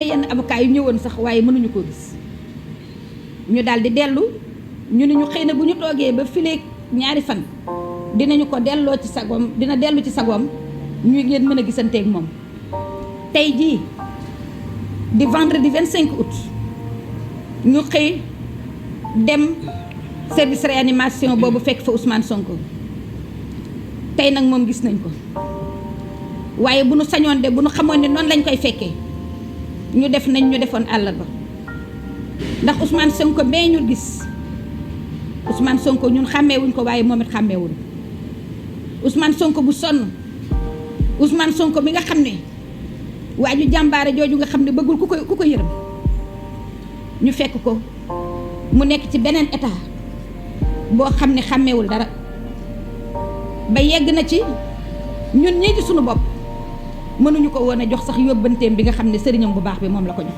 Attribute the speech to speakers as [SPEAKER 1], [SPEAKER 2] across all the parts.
[SPEAKER 1] yenn avocat yu ñëwoon sax waaye mënuñu ko gis ñu daal di dellu ñu ne ñu xëy na bu ñu toogee ba fileeg ñaari fan dinañu ko delloo ci sagoom dina dellu ci sagoom ñu ngeen mën a gisanteeg moom. tey jii di vendredi 25 août ñu xëy dem service réanimation boobu fekk fa Ousmane Sonko tey nag moom gis nañ ko waaye bu nu sañoon de bu nu xamoon ne noonu lañ koy fekkee ñu def nañ ñu defoon àllarba ndax Ousmane Sonko bee ñu gis Ousmane Sonko ñun xàmmeewuñ ko waaye moom it xàmmeewuñ Ousmane Sonko bu sonn Ousmane Sonko mi nga xam ne waa ju jàmbaare jooju nga xam ne bëggul ku ko yërëm ñu fekk ko mu nekk ci beneen état boo xam ne xàmmeewul dara ba yegg na ci ñun ñii ci sunu bopp mënuñu ko woon a jox sax yóbbanteem bi nga xam ne sëriñam bu baax bi moom la ko jox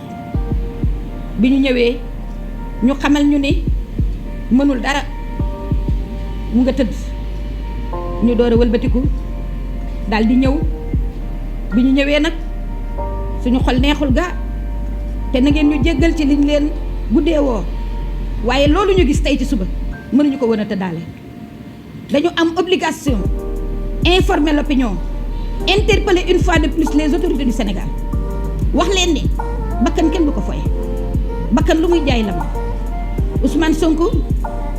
[SPEAKER 1] bi ñu ñëwee ñu xamal ñu ni mënul dara mu nga tëdd ñu door a wëlbatiku daal di ñëw bi ñu ñëwee nag suñu xol neexul ga te na ngeen ñu jéggal ci liñ leen guddee woo waaye loolu ñu gis tey ci suba mënuñu ko woon a tëddaale dañu am obligation informer l'opinion interpeller une fois de plus les autorités du Sénégal wax leen ne bakkan kenn du ko foye bakkan lu muy jaay la ma Ousmane Sonko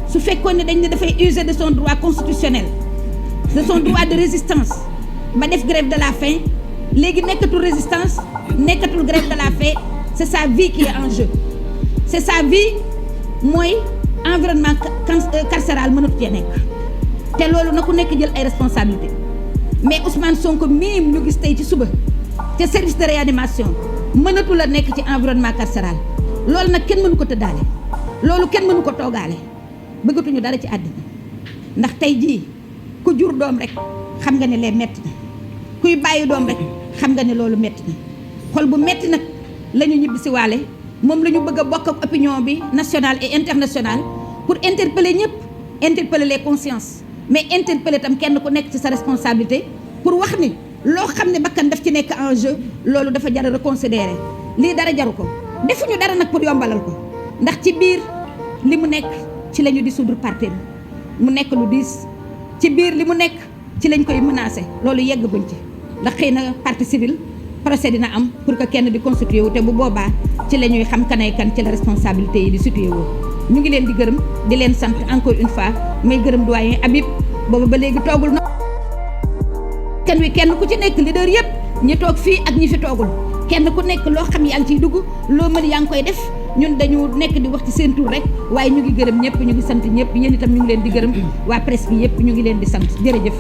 [SPEAKER 1] su fekkoon ne dañ ne dafay user de son droit constitutionnel de son droit de résistance ba def grève de la faim léegi nekkatul résistance nekkatul grève de la faim c'est sa vie qui est en jeu c'est sa vie mooy environnement carcéral mënatu cee nekk te loolu na ku nekk jël ay responsabilités mais Ousmane Sonko mii ñu gis tey ci suba ca service de réanimation mënatu la nekk ci environnement carcéral loolu nag kenn mënu ko tëddaale loolu kenn mënu ko toogaale bëggatuñu dara ci àddina ndax tey jii ku jur doom rek xam nga ne lee metti na kuy bàyyi doom rek xam nga ne loolu metti na xol bu metti nag la ñu ñibbi si waale moom la ñu bëgg a bokk ak opinion bi nationale et internationale pour interpeller ñëpp interpeller les consciences mais interpeller tam kenn ku nekk ci sa responsabilité pour wax ni loo xam ne bakkan daf ci nekk en jeu loolu dafa jar a reconsidérer lii dara jaru ko defuñu dara nag pour yombalal ko ndax ci biir li mu nekk ci la ñu dissoudre parti mu nekk lu diis ci biir li mu nekk ci lañ koy menacé loolu yegg buñ ci ndax xëy na partie civile procès dina am pour que kenn di constitué wu te bu boobaa ci la ñuy xam kanay kan ci la responsabilité yi di situé wu ñu ngi leen di gërëm di leen sant encore une fois may gërëm doyen Habib boobu ba léegi toogul na kenn wi kenn ku ci nekk leader yëpp ñi toog fii ak ñi fi toogul kenn ku nekk loo xam yaa ngi ciy dugg loo mën yaa ngi koy def ñun dañu nekk di wax ci seen tur rek waaye ñu ngi gërëm ñëpp ñu ngi sant ñëpp yéen itam ñu ngi leen di gërëm waa presse bi yëpp ñu ngi leen di sant jërëjëf